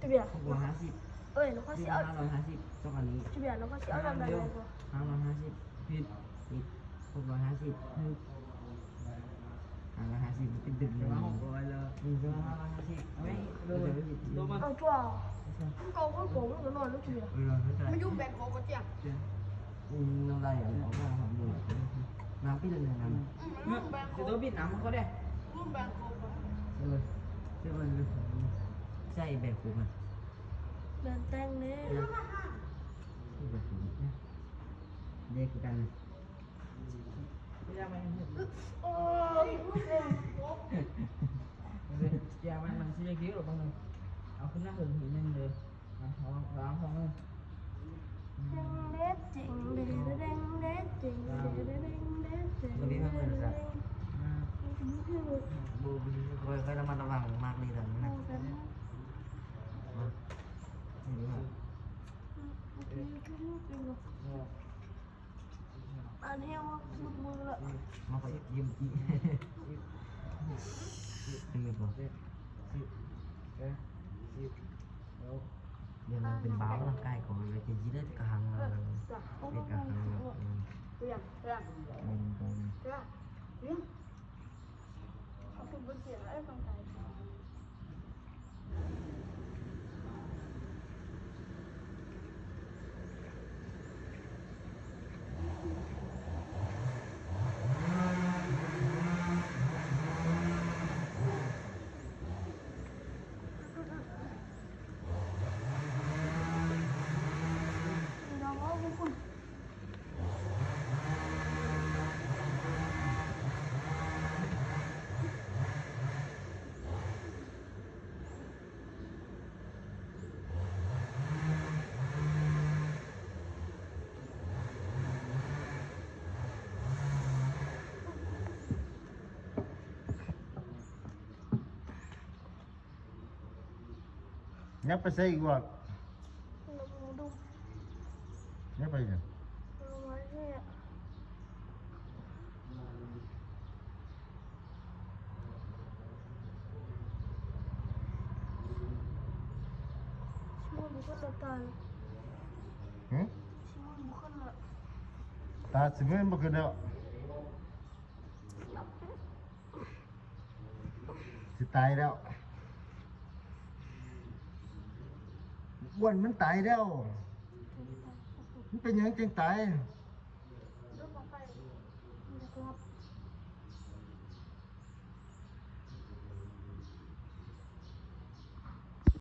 ຈະເບຍ ຫົກຮ້ອຍຫ້າສິບ ເອີຍ ແລ້ວຂ້ອຍຊິເອົາ ຫ້າຮ້ອຍຫ້າສິບ ສອງອັນນີ້ ຈະເບຍ ແລ້ວຂ້ອຍຊິເອົານຳໄດ້ບໍ່? ຫ້າຮ້ອຍຫ້າສິບ ຜິດ ຜິດ ຫົກຮ້ອຍຫ້າສິບ ຖືກ ຫ້າຮ້ອຍຫ້າສິບ ມັນເປັນດຶກ ແຕ່ວ່າຫົກຮ້ອຍແລ້ວ ອືມ ແຕ່ວ່າຫ້າຮ້ອຍຫ້າສິບ ເອົາໄວ້ ເອີ ເອົາຕົວ ມັນກໍຄົນໂກງ ມັນກໍນອນຢູ່ທີ່ນີ້ ເອີ ມັນຢູ່ແບງກອກກໍຈ້ຽງ ອືມ ນ້ຳລາຍອອກມາຫອດມື ນ້ຳປິດແລ້ວນະ ອືມ ມັນລົງແບງກອກ ໂຕປິດນ້ຳມັນກໍໄດ້ ລົງແບງກອກ ເອີ ແຕ່ວ່າໃສ່ແບງກອກນະ ແບງແຕ່ງເດ້ ແບງກອກນະ ເດ້ຄືກັນ. ເອົາຂຶ້ນໜ້າເຫິງອີກໜຶ່ງເດີ ເອົາຂຶ້ນໜ້າເຫິງອີກໜຶ່ງເດີ ອ່ະ ລອງ ລອງເບິ່ງ ເຈັງເດ ເຈັງເດ ເດ ເດ ເດ ເຈັງເດ ເດ ເດ ເດ ເຈັງເດ ເດ ເດ ເດ ເຈັງເດ ບໍ່ ຂ້ອຍ ຂ້ອຍລະມັດລະວັງມາກເລີຍຕອນນີ້ນະ ເອີ ເອີ ເອີ ອັນແຮງວ່າສຸດມືລະ ມາໄປເກມກີ້ ເປັນໄງກໍ ດຽວນາງເປັນບ່າວລະ ກາຍກໍເປັນຈີເລີກະຫັງລະ ເປັນກະຫັງລະ ເປັນ ເປັນ ເປັນ ເອົາຄືບໍ່ເສຍໄອ້ຟັງໄທ ຍັບໄປໃສອີກບໍ່? ຍັບໄປຫຍັງ? ຊິມອນບໍ່ຂຶ້ນແລ້ວຕາ ຫຶ? ຊິມອນບໍ່ຂຶ້ນແລ້ວ ຕາຊິມອນບໍ່ຂຶ້ນແລ້ວ. ຊິຕາຍແລ້ວ ອ້ວນມັນຕາຍແລ້ວ ມັນເປັນຫຍັງຈຶ່ງຕາຍ?